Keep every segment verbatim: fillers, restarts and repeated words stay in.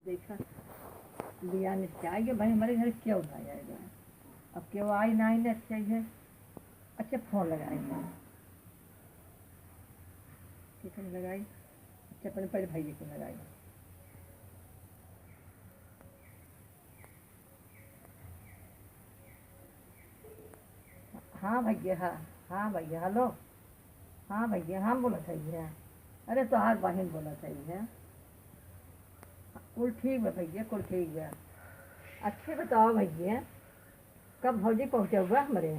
देखा, बिया निपटाई के भाई, हमरे घर केहू ना आएगा। अब केहू आई ना, आई ना, अच्छा है। अच्छा, फोन लगाई। कितने लगाई? अच्छा, अपने पहले भाई को लगाई। हाँ भैया, हाँ, हाँ भैया, हेलो। हाँ भैया, हम बोलत है भैया। अरे, तोहार बहिन बोलत है भैया। कुल ठीक बा भैया, कुल ठीक बा। अच्छे बताओ भैया, कब भौजी पहुँचौबा हमरे?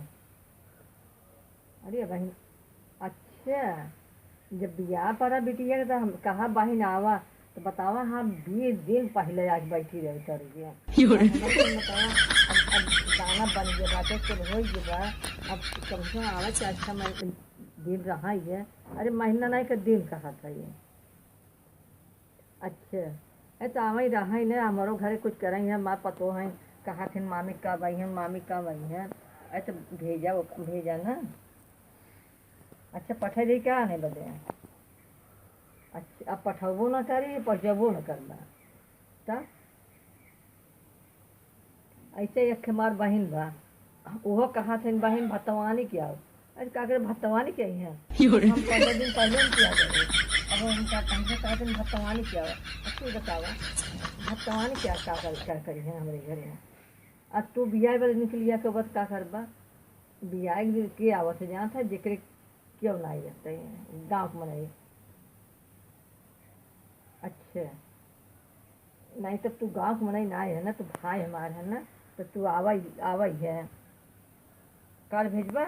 अरे बहिन, अच्छा, जब बियाह पड़ा बिटिया के, तो हम कहा, "बहिन आवा," तो बतावा, हाँ, बीस दिन पहले आज बैठी रहे तरुए। यो रे। अब, अब, अब गाना बन गया बाटे, सब हो गया बा। अब कम से कम आवा, चार छः महीने दिन रहा ही है। अरे, महीना नहीं, का दिन कहा था ये। अच्छा, ए, तो आवई रहा ही ना, हमरो घरे कुछ करई है, माँ पतो है, कहा थे, "मामी कब आई है, मामी कब आई है?" ए, तो भेजा, भेजा ना। अच्छा, पठाई दे क्या आने बदे? अच्छा, अब पठौबो ना करी, पहुँचबो ना करबा। तब ऐसे एक हमार बहिन बा, ओहो कहा थे, "बहिन, भतवानी क्या हो?" अरे, का करे, भतवानी क्या ही है? यो रे। हम पंद्रह दिन पहले ही किया गए। अब उनका, हमसे कहा थे, "भतवानी क्या हो?" अच्छी बतावा, भतवानी क्या, का कर, क्या करी है हमरे घरे में? अब तू बियाह वाले निकलिया के बाद का करबा? बियाह के दिन के आवत है, जानत है, जेकरे क्यों ना आई रहते हैं, गाँव के मनई। अच्छा, नहीं तब तू गाँव के मनई ना है ना, तू भाई हमार है ना, तो तू आवई, आवई है। काल भेजबा?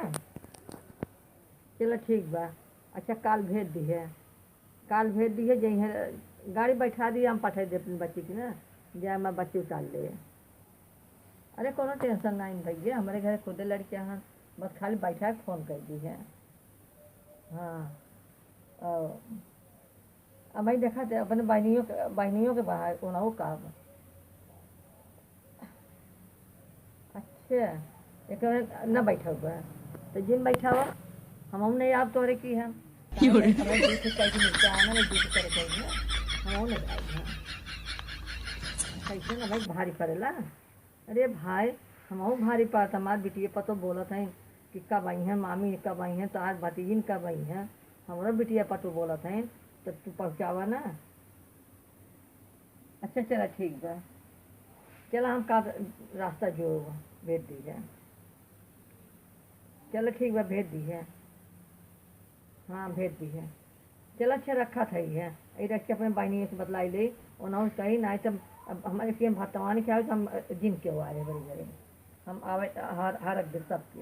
चलो ठीक बा। अच्छा, काल भेज दी है, काल भेज दी है, जइहे गाड़ी बैठा दी, हम पठाई दे अपनी बच्ची के ना, जाए हमार बच्ची उतार ले। अरे कोनो tension नहीं भैया, हमरे घरे खुदे लड़कियाँ हैं, बस खाली बैठा के फोन कर दी है। हाँ, और अब भाई देखा थे अपने बहनियों के, बहनियों के बाहर ओनाऊ का बा। अच्छा, एक न बैठा हुआ है, तो जिन बैठा हुआ, हम हम नहीं आप तोरे की है। क्यों रे? हमें दूध चाहिए, मिलता है ना, दूध करे चाहिए, हम हम नहीं खाएंगे। कैसे ना भाई भारी पड़ेला। अरे भाई, हमहू भारी पात, हमार बिटिया पतो बोलत हैं कि कब आई हैं मामी, कब आई हैं, तोहार भतीजिन कब आई हैं, हमरो बिटिया पतो बोलत हैं, तो तू पहुँचावा ना। अच्छा, चला ठीक बा, चला हम का रास्ता जो भेज दी है। चला ठीक बा, भेज दी है। हाँ, भेज दी है। चला अच्छा, रखा था ही है, ये रख के अपने बहनियों से बतलाई ले, उन्होंने कही नहीं तब अब हमारे के भतवान के आवे तो हम जिन के आए बड़ी घरे, हम आवे हर, हर एक दिन सबके।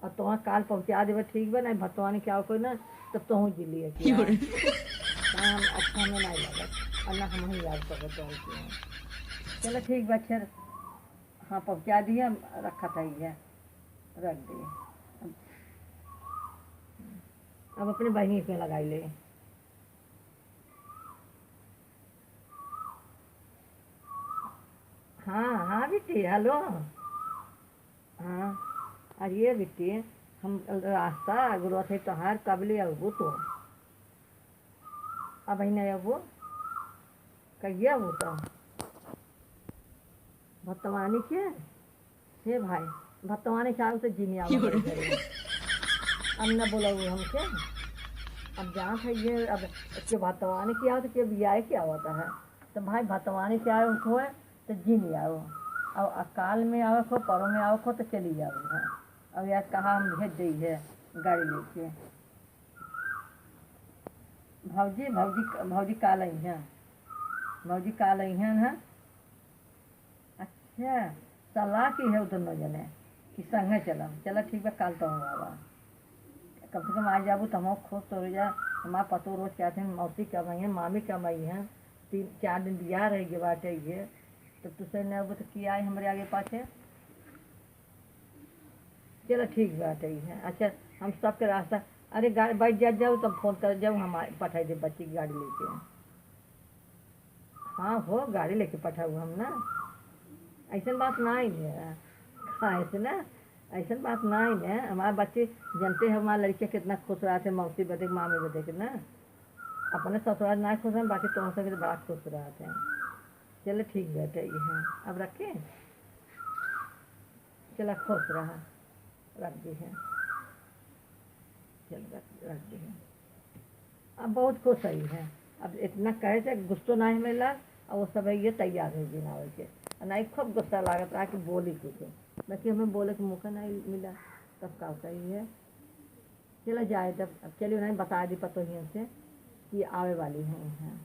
और तोहर काल पहुँचा देबे, ठीक बा, नहीं भतवान के आवे कोई ना, तब तोहूँ जिन लिए के आए। हाँ, हम अच्छा में नहीं लगत, और ना हम ही याद करबे तोहर के। चला ठीक बा, अच्छा, हाँ, पहुँचा दिए, हम रखा था ही है, रख दिए। अब अपने बहनी के लगाई ले। हाँ, हाँ बिट्टी, हेलो। हाँ, अरे बिट्टी, हम रास्ता गुरुआ थे तोहार, कब ले अबू तो? अब ही नहीं अबू, कहिए अबू तो? भतवानी के? हे भाई, भतवानी के आवे तो जिन आवे हमरे घरे। अब न बोलाऊ हमके। अब जहाँ था ये, अब के भतवानी के आवे तो के बियाह के आवत है। तो भाई, भतवानी के आवे होए तो जिन आओ। अब अकाल में आवे को, परो में आवे को तो चली जाओ। हाँ, अब यार कहाँ हम भेज दई है गाड़ी लेके। भौजी, भौजी, भौजी काल आई हैं, भौजी काल आई हैं ना। अच्छा, सलाह की है उ दोनों जने कि संगे चलम। चला ठीक बा, काल तो हम आवा, कम से कम आ जाबू तो हम खुश तो हो जा। हमार पतो रोज कहते हैं, "मौसी कब आई हैं, मामी कब आई हैं?" तीन चार दिन बियाह रह गए बाटे ये, तो तुसे न अब तो किया है हमरे आगे पाछे। चला ठीक बाटे ये। अच्छा, हम सबके रास्ता, अरे गाड़ी बैठ जा, जाओ तब फोन कर जाओ, हम आ-, पठाई दे बच्ची की गाड़ी लेके। हाँ हो, गाड़ी लेके पठाऊ हम ना, ऐसन बात ना आई है। हाँ, ऐसे ना, ऐसन बात ना आई है। हमारे बच्चे जानते हैं, हमारे लड़के कितना खुश रहते हैं मौसी बदे, मामी बदे के ना। अपने ससुराल ना खुश हैं, बाकी तुम सबके तो बड़ा खुश रहते हैं। चलो ठीक बाटे, ये है, अब रखें। चला, खुश रहा, रख दी है। चल, रख, रख दी है। अब बहुत खुश हुई है। अब इतना कहे से गुस्सो नाहीं मिला, और वो सब ये तैयार है जिन आवे के। और नाहीं, खूब गुस्सा लागत रहा कि बोली कुछ, बाकी हमें बोले के मौका नाहीं मिला। तब का सही है, चला जाए तब। अब चलिए, उन्हें बता दी पतोहियों से कि आवे वाली हैं यहाँ।